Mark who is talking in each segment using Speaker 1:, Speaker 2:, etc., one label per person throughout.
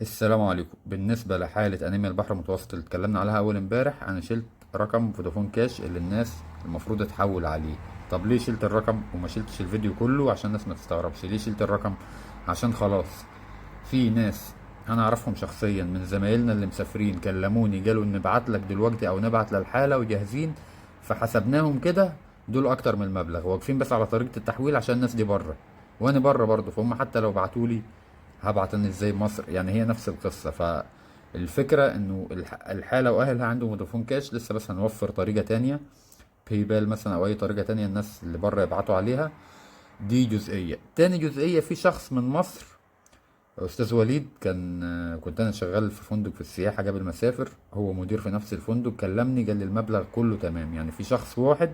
Speaker 1: السلام عليكم. بالنسبة لحالة أنيميا البحر المتوسط اللي اتكلمنا عليها أول امبارح، أنا شلت رقم فودافون كاش اللي الناس المفروض تحول عليه. طب ليه شلت الرقم وما شلتش الفيديو كله؟ عشان الناس ما تستغربش. ليه شلت الرقم؟ عشان خلاص في ناس أنا أعرفهم شخصيا من زمايلنا اللي مسافرين كلموني قالوا نبعت لك دلوقتي أو نبعت للحالة وجاهزين، فحسبناهم كده دول أكتر من المبلغ، واقفين بس على طريقة التحويل عشان الناس دي بره وأنا بره برضه، فهم حتى لو بعتولي هبعت انا ازاي مصر؟ يعني هي نفس القصة. فالفكرة انه الحالة واهلها عندهم فودافون كاش لسه، بس هنوفر طريقة تانية، باي بال مثلا او اي طريقة تانية الناس اللي بره يبعتوا عليها. دي جزئية. تاني جزئية، في شخص من مصر، استاذ وليد، كنت انا شغال في فندق في السياحة قبل ما اسافر، هو مدير في نفس الفندق، كلمني قال لي المبلغ كله تمام، يعني في شخص واحد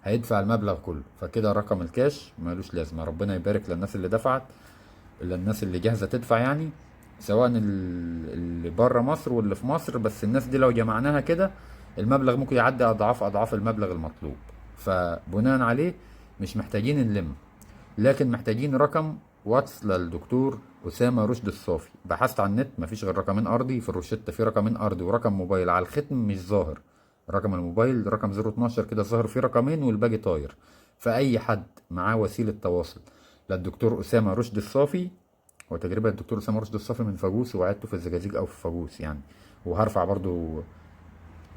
Speaker 1: هيدفع المبلغ كله، فكده رقم الكاش مالوش لازمة. ربنا يبارك للناس اللي دفعت، للناس اللي جاهزة تدفع، يعني سواء اللي بره مصر واللي في مصر، بس الناس دي لو جمعناها كده المبلغ ممكن يعدي اضعاف اضعاف المبلغ المطلوب. فبناء عليه مش محتاجين نلم، لكن محتاجين رقم واتس للدكتور أسامة رشد الصافي. بحثت على النت مفيش غير رقمين أرضي في الروشتة، في رقمين أرضي ورقم موبايل على الختم مش ظاهر. رقم الموبايل رقم 012 كده ظاهر فيه رقمين والباقي طاير. فأي حد معاه وسيلة تواصل للدكتور أسامة رشد الصافي، هو تجربة الدكتور أسامة رشد الصافي من فاجوس وعيادته في الزجاجيج أو في فاجوس يعني، وهرفع برضو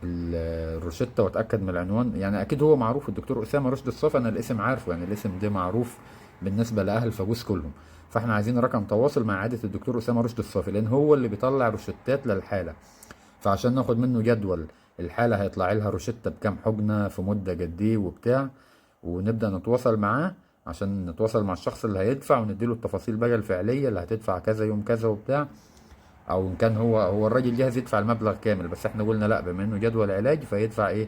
Speaker 1: الروشتة واتأكد من العنوان، يعني أكيد هو معروف الدكتور أسامة رشد الصافي، أنا الاسم عارفه، يعني الاسم ده معروف بالنسبة لأهل فاجوس كلهم. فاحنا عايزين رقم تواصل مع عيادة الدكتور أسامة رشد الصافي، لأن هو اللي بيطلع روشتات للحالة، فعشان ناخد منه جدول الحالة هيطلع لها روشتة بكام حجنة في مدة قد ايه وبتاع، ونبدأ نتواصل معاه عشان نتواصل مع الشخص اللي هيدفع ونديله التفاصيل بقى الفعلية اللي هتدفع كذا يوم كذا وبتاع، او ان كان هو الراجل جاهز يدفع المبلغ كامل، بس احنا قلنا لا، بما انه جدول علاج فيدفع ايه،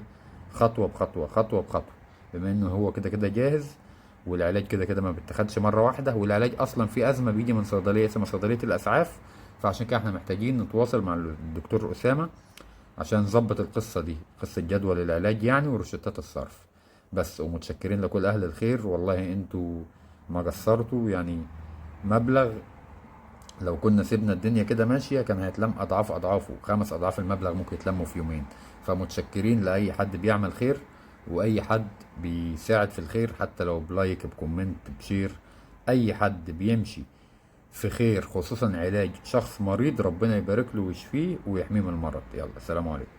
Speaker 1: خطوة بخطوة، خطوة بخطوة، بما انه هو كده كده جاهز، والعلاج كده كده ما بيتاخدش مرة واحدة، والعلاج اصلا في ازمة بيجي من صيدلية اسمها صيدلية الاسعاف، فعشان كده احنا محتاجين نتواصل مع الدكتور أسامة عشان نظبط القصة دي، قصة جدول العلاج يعني وروشتات الصرف بس. ومتشكرين لكل أهل الخير، والله انتوا ما قصرتوا، يعني مبلغ لو كنا سيبنا الدنيا كده ماشية كان هيتلم أضعاف أضعافه، 5 أضعاف المبلغ ممكن يتلموا في يومين. فمتشكرين لأي حد بيعمل خير وأي حد بيساعد في الخير، حتى لو ب like ب comment ب share، أي حد بيمشي في خير، خصوصا علاج شخص مريض، ربنا يبارك له ويشفيه ويحميه من المرض. يلا سلام عليكم.